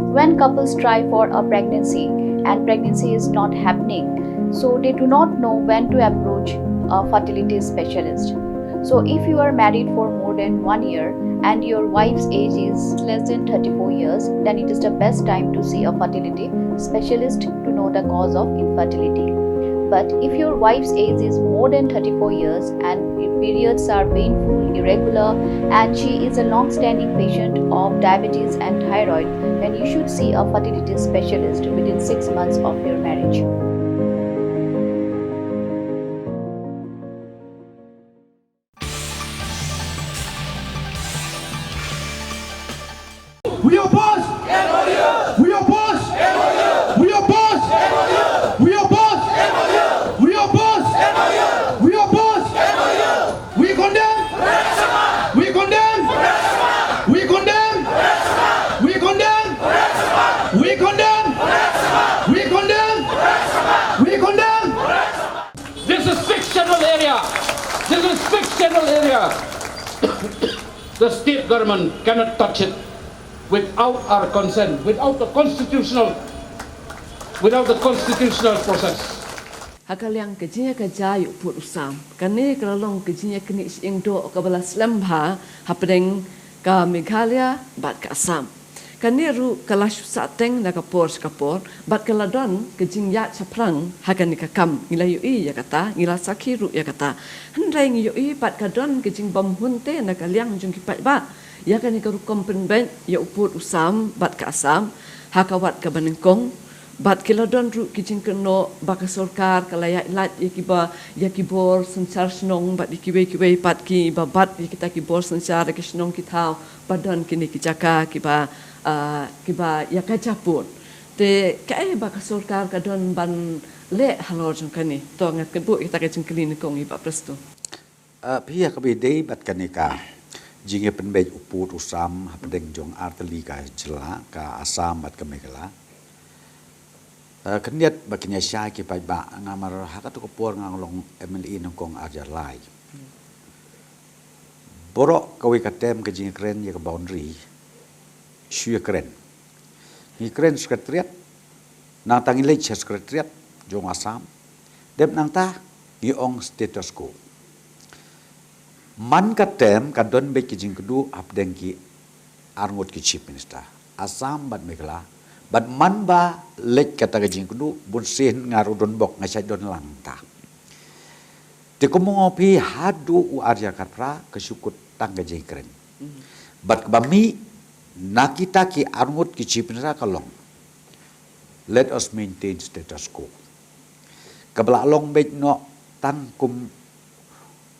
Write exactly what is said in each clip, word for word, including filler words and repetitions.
When couples try for a pregnancy and pregnancy is not happening, so they do not know when to approach a fertility specialist. So, if you are married for more than one year and your wife's age is less than thirty-four years, then it is the best time to see a fertility specialist to know the cause of infertility. But if your wife's age is more than thirty-four years and periods are painful, irregular, and she is a long standing patient of diabetes and thyroid, then you should see a fertility specialist within six months of your marriage. We oppose! We oppose! We oppose! We oppose! We oppose! We oppose! We condemn! We condemn! We condemn! We condemn! We condemn! We condemn! We condemn! This is sixth schedule area. This is sixth schedule area. The state government cannot touch it without our consent, without the constitutional, without the constitutional process. Ha ka liang ka jingïakajia ïa u pud u sam, kane ka la long ka jingïaknieh shyieng doh kaba la slem bha hapdeng ka Meghalaya bad ka Assam. Kane ruh ka la shu sahteng na ka por sha ka por bad ka la don ka jingïaid shaphrang ha kane ka kam. Ngi la ïohi ïa kata, ngi la sakhi ruh ïa kata. Hynrei ngi ïohi pat ka don ka jingbym hun te na ka liang jong ki paidbah ïa kane ka rukom pynbeit ïa u pud u sam bad ka Assam ha ka wat kaba nyngkong. Bad ki la don ruh ki jingkynnoh ba ka sorkar ka la ïaid lait ïa kiba, ïa ki bor synshar shnong bad ïa kiwei kiwei pat kiba bat ïa kita ki bor synshar ïa ki shnong ki thaw ba don kine ki jaka kiba, ah, kiba ïakajia pud. Te kaei ba ka sorkar ka don ban leh halor jong kane? To ngat ka buh kita ka jingkylli nyngkong ïa i Bah Prestone. Ah, phi ïa kaba ïadei bad kane ka jingïapynbeit u pud u sam hapdeng jong artylli ka jylla, ka Assam bad ka Meghalaya. Ah, khyndiat ba kin ïa shai ki paidbah, namar ha kato ka por nga long M L A nyngkong arhajar lai. Baroh kawei ka term ka jingïakren ïa ka boundary shu ïakren. Ngi kren secretariat, nangta ngi leit sha secretariat jong Assam. Dep nangta ngi ong status quo. Man ka term ka don beit ki jingkynduh hapdeng ki arngut ki chief minister, Assam bad Meghalaya. Bad man ba leit kata ka jingkynduh, bunsien nga ruh don bok, nga shait don lang ta. Te kumno phi, haduh u arhajar khatphra ka shu kut tang ka jingkren. Bad kaba mih na kita ki arngut ki chief minister ka long, let us maintain status quo. Kaba la long beit noh tang kum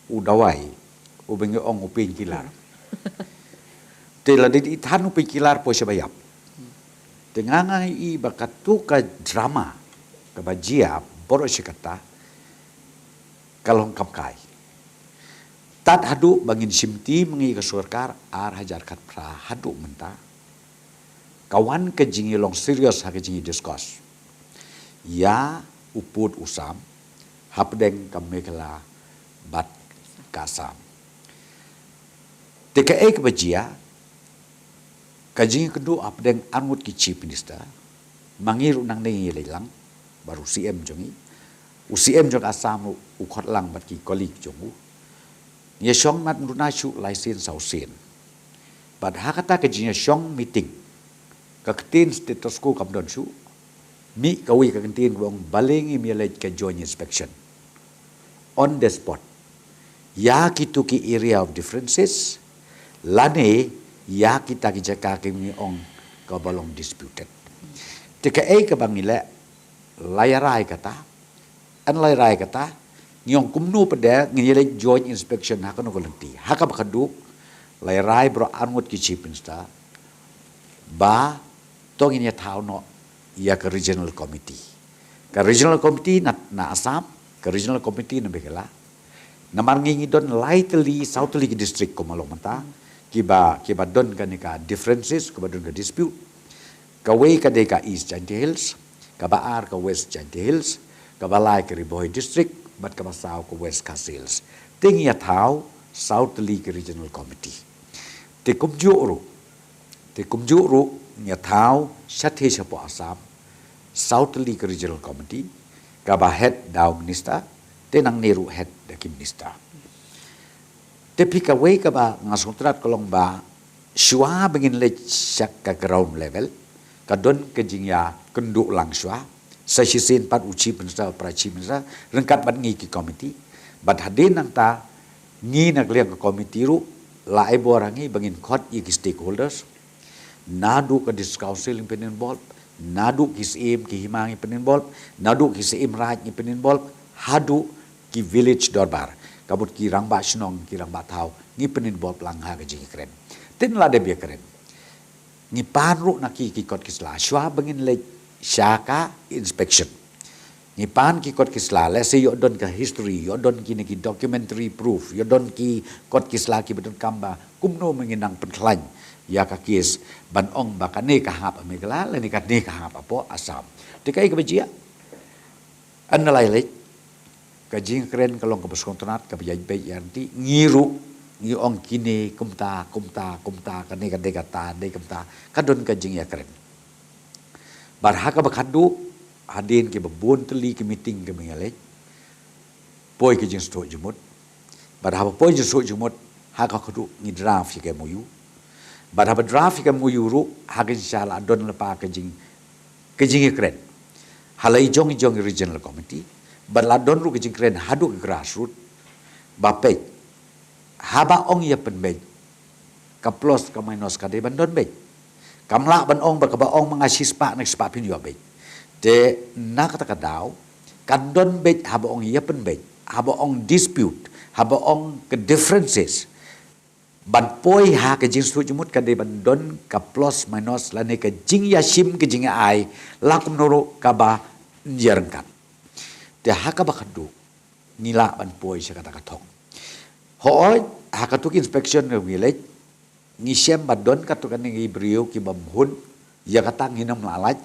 u dawai uba ngi ong u painkiller. Te lada dei than u painkiller poi shaba ïap. Te nga nga i ba kato ka drama kaba jia baroh shi katta ka long kam kai. Tad haduh ba ngin shimti ma ngi ka sorkar arhajar khatphra haduh mynta, ka wan ka jingïalong serious ha ka jingïadiscuss ïa u pud u sam hapdeng ka Meghalaya bad ka Assam. Te kaei kaba jia, ka jingïakynduh hapdeng arngut ki chief minister, ma ngi ruh nangne ngi leit lang bad u C M jong ngi. U C M jong Assam ruh u khot lang bad ki colleague jong u. Ngi ïashong mat mduna shuh lai sien saw sien. Bad ha kata ka jingïashong meeting, ka ktien status quo kam don shuh. Mih kawei ka ktien kaba ong balei ngim ïaleit ka joint inspection on the spot ïa kito ki area of differences lane ïa kita ki jaka ki ngi ong kaba long disputed. Te kaei kaba ngi leh, la ïarai kata, yn la ïarai kata, ngi ong kumno pat de ngin ïaleit joint inspection ha kano ka lynti. Ha kaba khatduh, la ïarai baroh arngut ki chief minister ba to ngin ïa thaw noh ïa ka regional committee. Ka regional committee na, na Assam, ka regional committee na Meghalaya. Namar ngi ngi don lai tylli, saw tylli ki district kumba long mynta, kiba, kiba don kane ka differences, kiba don ka dispute. Kawei ka dei ka East Jaintia Hills, kaba ar ka West Jaintia Hills, kaba lai ka Ri Bhoi District, bad kaba saw ka West Khasi Hills. Te ngi ïa thaw saw tylli ki regional committee. Te kumjuh ruh, te kumjuh ruh ïa thaw shatei shapoh Assam, saw tylli ka regional committee, kaba head da u minister, te nangne ruh head da ki minister. Te phi kawei kaba nga sngewtynnat ka long ba, shuwa ba ngin leit sha ka ground level, ka don ka jingïakynduh lang shuwa, sa shisien pat u chief minister, para chief minister, ryngkat bad ngi ki committee, bad hadien nangta, ngi na ka liang ka committee ruh, la ai bor ha ngi ba ngin khot ïa ki stakeholders, naduh ka district council ngi pyn-involve, naduh ki syiem ki hima ngi pyn-involve, naduh ki syiem raij ngi pyn-involve, haduh ki village dorbar, ka mut ki rangbah shnong, ki rangbah thaw, ngi pyn-involve lang ha ka jingïakren. Te lada ïakren, ngi pan ruh na ki, ki kot ki sla, shuwa ba ngin leit sha ka inspection. Ngi pan ki kot ki sla, lehse ïoh don ka history, ïoh don kine ki documentary proof, ïoh don ki kot ki sla kiba donkam ba, kumno ma ngi nang pynkhlaiñ ïa ka case, ban ong ba kane ka hap ha Meghalaya, lane kane ka hap hapoh Assam. Te kaei kaba jia? Haba la leit, ka jingkren ka long kaba sngewtynnat, kaba ïaid beit ïaid lynti, ngi ruh, ngi ong kine kumta, kumta, kumta, kane ka dei kata, dei kumta, ka don ka jingïakren. Bad ha kaba khatduh, hadien kiba bun tylli ki meeting kiba ngi leit, poi ka jingsngewthuh jingmut. Bad haba poi jingsngewthuh jingmut, ha ka khatduh ngi draft ïa ka M O U. Bad haba draft ïa ka M O U ruh, ha ka jingshisha la don lypa ka jing, ka jingïakren ha la i jong i jong i regional committee. Bad la don ruh ka jingkren haduh ka grassroot. Ba peit, haba ong ïa pynbeit, ka plus ka minus ka dei ban don beit. Kam lah ban ong ba kaba ong ma nga shispah na shispah phin ïoh beit. Te na kata ka daw, kan don beit haba ong ïa pynbeit, haba ong dispute, haba ong ka differences. Ban poi ha ka jingsngewthuh jingmut ka dei ban don ka plus minus lane ka jingïashim ka jingïaai, la kumno ruh kaba ïaryngkat. Te ha kaba khatduh, ngi lah ban poi sha kata ka thong. Hooid, ha katu ka inspection ngi leit, ngi shem ba don katu kane ki briew ki bym hun, ïa kata ngim lah lait.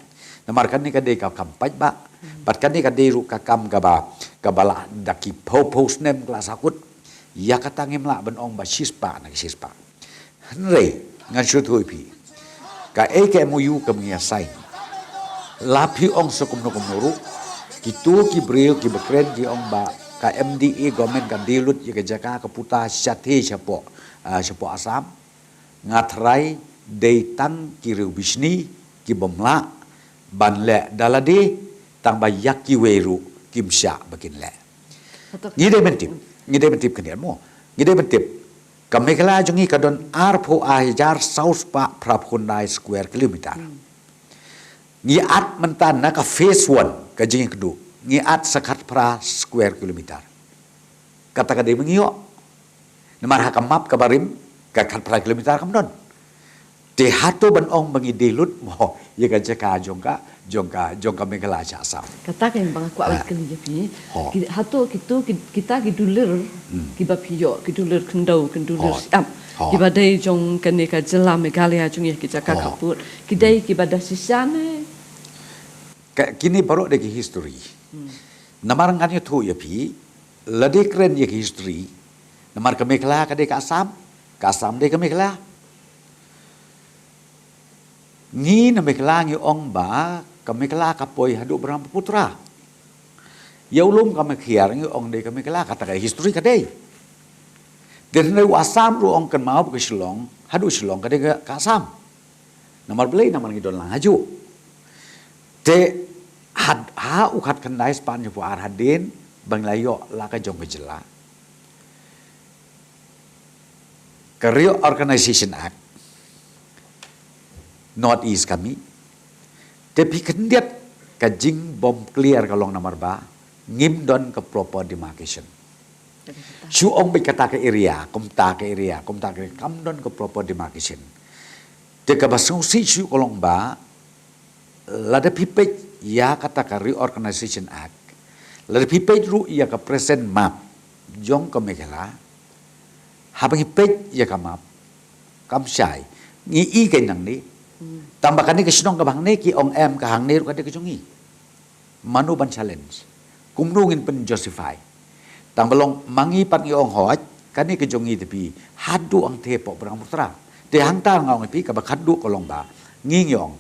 Namar kane ka dei ka kam paidbah, bad kane ka dei ruh ka kam kaba, kaba lah da ki phew phew snem ka la sahkut. Ïa kata ngim lah ban ong ba shispah na ki shispah. Hynrei, ngan shu ïathuh ïa phi. Kaei ka M O U kaba ngi ïa sign, la phi ong sa kumno kumno ruh, kito ki briew kiba kren ki ong ba ka M D A government ka dei lut ïa ka jaka ka puta shatei shapoh, ah, shapoh Assam. Nga tharai dei tang ki riew bishni ki bym lah ban leh da lade, tang ba ïa kiwei ruh kim shah ba kin leh. Ngi dei ban tip, ngi dei ban tip khyndiat mo. Ngi dei ban tip. Ka Meghalaya jong ngi ka don arphew ar hajar saw spah phraphew khyndai square kilometer. Ngi at mynta na ka phase one ka jingïakynduh, ngi at sa khatphra square kilometer. Kata ka dei ba ngi ïoh. Namar ha ka map kaba rim, ka khatphra kilometer kam don. Te hato ban ong ba ngi dei lut mo ïa ka jaka jong ka, jong ka, jong ka Meghalaya sha Assam. Kata ka ba nga kwah ban kylli ïa phi. Ki, hato kito ki, kita ki dulir, kiba phi ïoh, ki dulir khyndew, ki dulir siap, kiba dei jong kane ka jylla Meghalaya jong ngi, ki jaka khappud, ki dei kiba da shisha ne? Kine baroh dei ki history. Namar ngan ïathuh ïa phi, lada kren ïa ki history, namar ka Meghalaya ka dei ka Assam, ka Assam dei ka Meghalaya. Ngi na Meghalaya ngi ong ba ka Meghalaya ka poi haduh Brahmaputra. Ïa u lum ka Meghalaya ngi ong dei ka Meghalaya, kata ka history ka dei. Te hynrei u Assam ruh ong kynmaw ba ka Shillong, haduh Shillong ka dei ka, ka Assam. Namar balei, namar ngi don lang hajuh. Te ha, ha u khatkhyndai spah hynñiewphew ar hadien ba ngi la ïoh la ka jong ka jylla, ka Reorganization Act, North East ka mih. Te phi khyndiat ka jingbym clear ka long namar ba ngim don ka proper demarcation. Shu ong beit kata ka area, kumta ka area, kumta ka area, kam don ka proper demarcation. Te kaba sngewsih shuh ka long ba, lada phi peit ïa kata ka Reorganization Act, lada phi peit ruh ïa ka present map jong ka Meghalaya, haba ngi peit ïa ka map, kam shai, ngi i ka nangne. Tang ba kane ka shnong kaba hangne ki ong em ka hangne ruh ka dei ka jong ngi. Mano ban challenge? Kumno ngin pyn justify? Tang ba long ma ngi pat ngi ong hooid, kane ka jong ngi te phi, haduh hangtei hapoh Brahmaputra. Te hangta nga ong ïa phi kaba khatduh ka long ba Ngi ngi ong,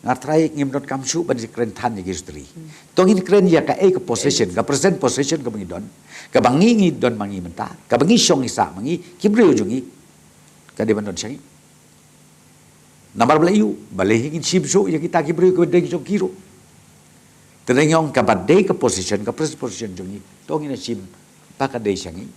nga trai ngim don kam shuh ban kren than ïa ki history. To ngin kren ïa ka ei ka position, ka present position kaba ngi don, kaba ngi ngi don ma ngi mynta, kaba ngi shong ngi sah ma ngi, ki briew jong ngi, ka dei ban don sha ngi. Namar balei ïoh, balei ngin shim shuh ïa kita ki briew kiba dei ki jong ki ruh. Te ngi ong kaba dei ka position, ka present position jong ngi, to ngin shim ba ka dei sha ngi.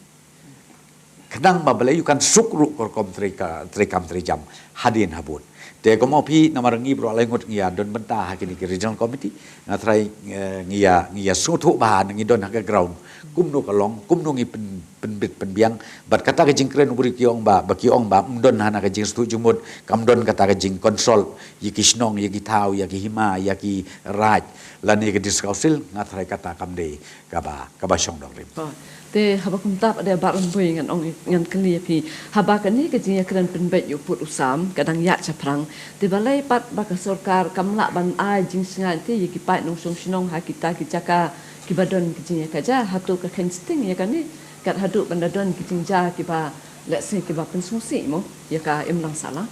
Khnang ba balei ïoh kan suk ruh ka rukom trei ka, trei kam trei jam hadien habud. Te kumno phi namar ngi baroh lai ngut ngi ïa don bynta ha kine ki regional committee, nga trai, eh, ngi ïa, ngi ïa sngewthuh ba ngi don ha ka ground kumno ka long, kumno ngi pyn, pynbit pynbiang, bad kata ka jingkren u briew ki ong ba, ba ki ong ba ym don hana ka jingsngewthuh jingmut, kam don kata ka jingconsult ïa ki shnong, ïa ki thaw, ïa ki hima, ïa ki raid, lane ïa ki district council, nga trai kata kam dei kaba, kaba shong dong rim. Oh, te haba kumta pat de Bah Rambui ngan ong, ngan kylli ïa phi. Haba kane ka jingïakren pynbeit ïa u pud u sam ka dang ïaid shaphrang, te balei pat ba ka sorkar kam lah ban ai jingshngaiñ te ïa ki paid nongshong shnong ha kita ki jaka kiba don ki jingïakajia? Hato ka kheiñ sting ïa kane kat haduh ban da don ki jingjia kiba, let's say, kiba pynsngewsih mo ïa ka imlang sahlang?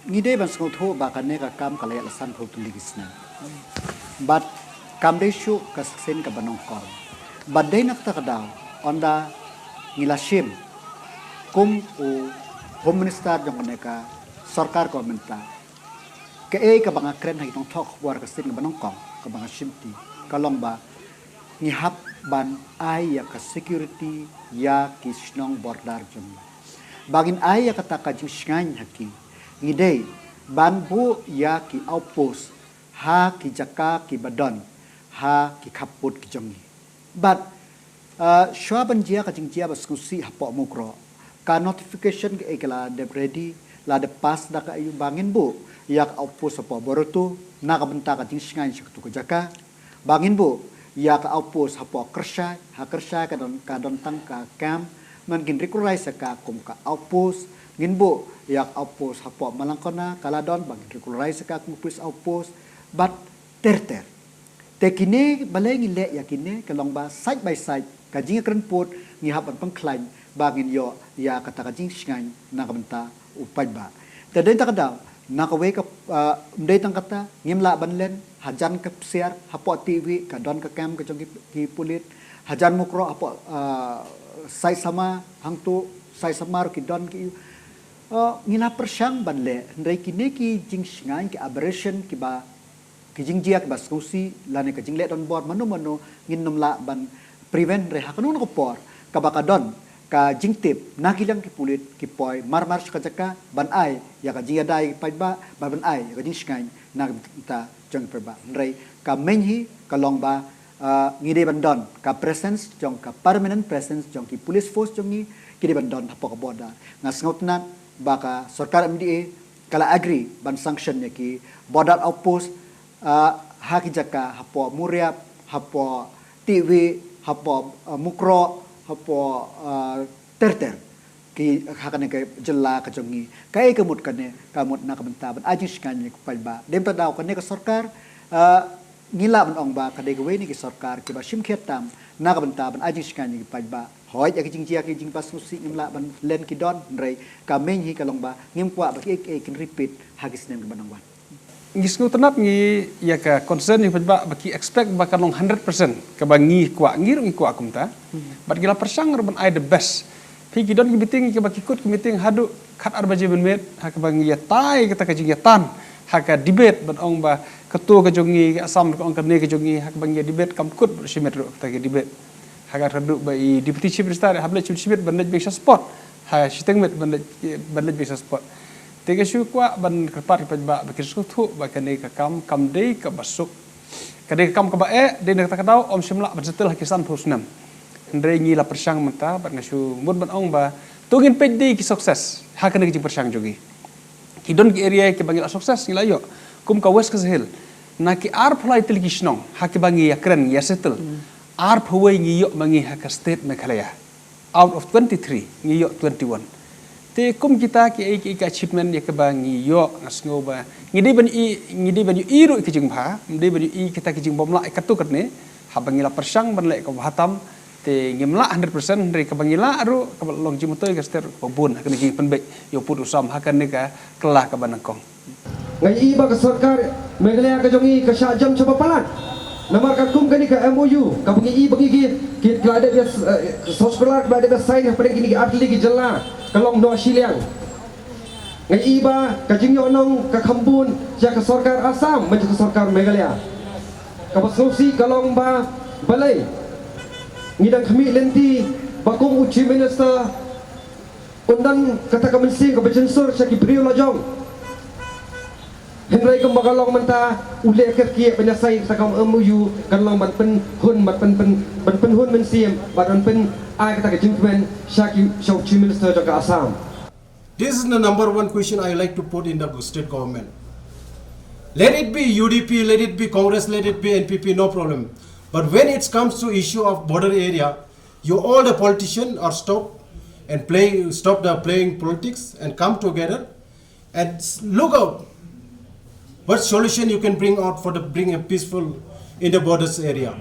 Ngi dei ban sngewthuh ba kane ka kam ka la ïaid la sanphew tylli ki snem. Bad kam dei shuh ka sien kaba nyngkong. Bad dei na kata ka daw, ynda ngi la shim kum u Home Minister jong kane ka sorkar kaba mynta, kaei kaba nga kren ha ki nongthoh khubor ka sien kaba nyngkong kaba nga shimti, ka long ba ngi hap ban ai ïa ka security ïa ki shnong border jong ngi. Ba ngin ai ïa kata ka jingshngaiñ ha ki, ngi dei ban buh ïa ki outpost ha ki jaka kiba don ha ki khappud ki jong ngi. Bad, uh, shuwa ban jia ka jingjia ba sngewsih hapoh Mukroh, ka notification kaei ka la dep ready, la dep pass da ka aiu ba ngin buh ïa ka outpost hapoh Boroto na ka bynta ka jingshngaiñ sha katu ka jaka. Ba ngin buh ïa ka outpost hapoh Kyrshai, ha Kyrshai ka don, ka don tang ka camp, man ngin regularize ïa ka kum ka outpost. Ngin buh ïa ka outpost hapoh Malangkona, ka la don, ba ngin regularize ïa ka kum ka police outpost. Bad ter ter. Te kine balei ngi leh ïa kine, ka long ba side by side ka jingïakren pud ngi hap ban pynkhlaiñ ba ngin ïoh ïa kata ka jingshngaiñ na ka bynta u paidbah. Te dei ta ka daw, na kawei ka, ah, ym dei tang kata, ngim lah ban len, hajan ka Psiar hapoh Tiwi ka don ka camp ka jong ki, ki pulit, hajan Mukroh hapoh, ah, Saisama, hangtu Saisama ruh ki don ki, ah, ngi la pyrshang ban leh, hynrei kine ki jingshngaiñ, ki aberration kiba, ki jingjia kiba sngewsih lane ka jingleh donbor mano mano ngin nym lah ban prevent, hynrei ha kano kano ka por kaba ka don ka jingtip na ki liang ki pulit ki poi mar mar sha ka jaka ban ai ïa ka jingïada ïa ki paidbah, ban ai ïa ka jingshngaiñ na ka bynta jong ki paidbah. Hynrei ka main hi ka long ba, ah, ngi dei ban don ka presence jong, ka permanent presence jong ki police force jong ngi, ki dei ban don hapoh ka border. Nga sngewtynnat ba ka sorkar M D A ka la agree ban sanction ïa ki border outpost, ah, ha ki jaka hapoh Moriap, hapoh Tiwi, hapoh, ah, Mukroh, hapoh, ah, ter ter ki ha kane ka jylla ka jong ngi. Kaei ka mut kane, ka mut na ka bynta ban ai jingshngaiñ ïa ki paidbah. Dei ta daw kane ka sorkar, ah, ngi lah ban ong ba ka dei kawei na ki sorkar kiba shim khia tam na ka bynta ban ai jingshngaiñ ïa ki paidbah. Hooid, ïa ki jingjia ki jingbasngewsih ngim lah ban len ki don, hynrei ka main hi ka long ba ngim kwah ba kiei kiei kin repeat ha ki snem kiba nang wan. Ngi sngewtynnat ngi ïa ka concern ïa ki paidbah ba ki expect ba kan long hundred percent kaba ngi kwah, ngi ruh ngi kwah kumta. Bad ngi la pyrshang ruh ban ai the best. Phi, ki don ki meeting kiba ki kut ki meeting haduh khat ar baje mynmiet, ha kaba ngi ïatai kata ka jingïatan, ha ka debate ban ong ba kato ka jong ngi, ka Assam ka ong kane ka jong ngi, ha kaba ngi ïa debate kam kut bad shimet ruh kata ka debate. Ha ka haduh ba i Deputy Chief Minister hap leit shimet ban leit biang sha spot. Ha shiteng miet ban leit, ban leit biang sha spot. Te nga shu kwah ban kyrpad ki paidbah ba kin sngewthuh ba kane ka kam kam dei kaba suk. Ka dei ka kam kaba eh, dei na kata ka daw ym shym lah ban settle ha ki sanphew snem. Hynrei ngi la pyrshang mynta bad nga shu mut ban ong ba to ngin peit dei ki success ha kane ka jingpyrshang jong ngi. Ki don ki area kiba ngi la success, ngi la ïoh. Kum ka West Khasi Hills, na ki arphew lai tylli ki shnong ha kiba ngi ïakren, ngi ïa settle, arphew wei ngi ïoh ma ngi ha ka state Meghalaya. Out of twenty-three ngi ïoh twenty-one. Te kum kita kiei kiei ki achievement ïa kiba ngi ïoh, nga sngew ba ngi dei ban ïohi, ngi dei ban ïohi ruh ïa ki jingbha, ngi dei ban ïohi kita ki jingbymlah ïa kato katne. Haba ngi la pyrshang ban leh kaba bha tam, Te ngim lah hundred percent, hynrei kaba ngi lah ruh kaba long jingmyntoi ka sdang ba bun ha kane ka jingpynbeit ïa u pud u sam ha kane ka kylla kaba nyngkong. Nga ïohi ba ka sorkar Meghalaya ka jong ngi ka shah jem shaba palat. Namar ka kum kane ka M O U kaba ngi ïohi ba ngi ki ki la dep ïa, eh, sorkar ka la dep ïa sign hapdeng kine ki artylli ki jylla ka long noh shiliang. Nga ïohi ba ka jingïohnong ka kham bun sha ka sorkar Assam, mynta ka sorkar Meghalaya. Kaba sngewsih ka long ba balei ngi dang khmih lynti ba kum u Chief Minister un don kata ka mynsiem kaba jynsur sha ki briew la jong. Hynrei kumba ka long mynta u leh kyrkieh ban ïa sign kata ka M O U kan long ban pynhun, ban pyn, pyn, ban pynhun mynsiem, ban pyn ai kata ka jingkmen sha ki, sha u Chief Minister jong ka Assam. This is the number one question I like to put in the state government. Let it be U D P, let it be Congress, let it be N P P, no problem. But when it comes to issue of border area, you all the politicians are stop and play, stop the playing politics and come together and s- look out what solution you can bring out for the bring a peaceful in the borders area.